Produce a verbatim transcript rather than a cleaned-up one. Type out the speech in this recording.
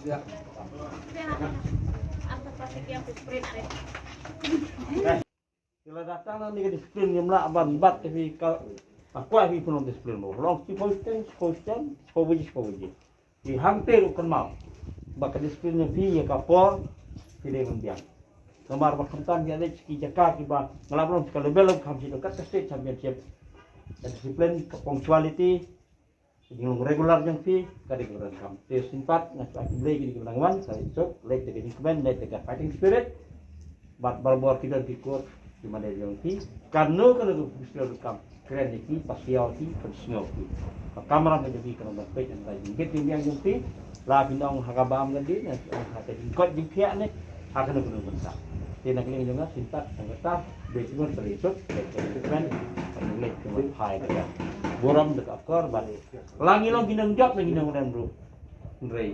Ki la datang na kane ka disiplin, ngim lah ban bat ïa phi, ka kwah phi pynlong disiplin mo. Long shiphew shiteng, shiphew shiteng, shiphew baje, shiphew baje. Phi hangta ruh kynmaw ba ka disiplin jong phi ïa ka por phi dei ban biang. Namar ba khamtam ïa leit sha ki jaka kiba nga lah ban ong sha ka level, kham shi kat ka state championship. Ka disiplin, ka punctuality, ka jinglong regular jong phi ka dei kaba donkam. Te shisien pat nga kyrpad ïa ki Blei, ki dei kiba nang wan, sa ïasuk, leit da ka jingkmen, leit da ka fighting spirit. Bad barabor ki don ki coach, ki manager jong phi, kano kano ka professional ruh kam kren ïa ki, pasiaw ïa ki, pynsngew ïa ki. Ka kamram ka jong phi ka long ban peit na ka jingbit jingbiang jong phi. La phin ong ha ka bam ka dih, na ong ha ka jingkoit jingkhiah ne ha kano kano bynta. Te na ka liang jong nga, shisien pat tang kata, Blei Tymmen, Blei Suk, Blei Tymmen, Blei Tymmen, Blei Tymmen, Blei Tymmen, burom da ka akor bad la ngi long ki nongjop, la ngi nongrem ruh. Hynrei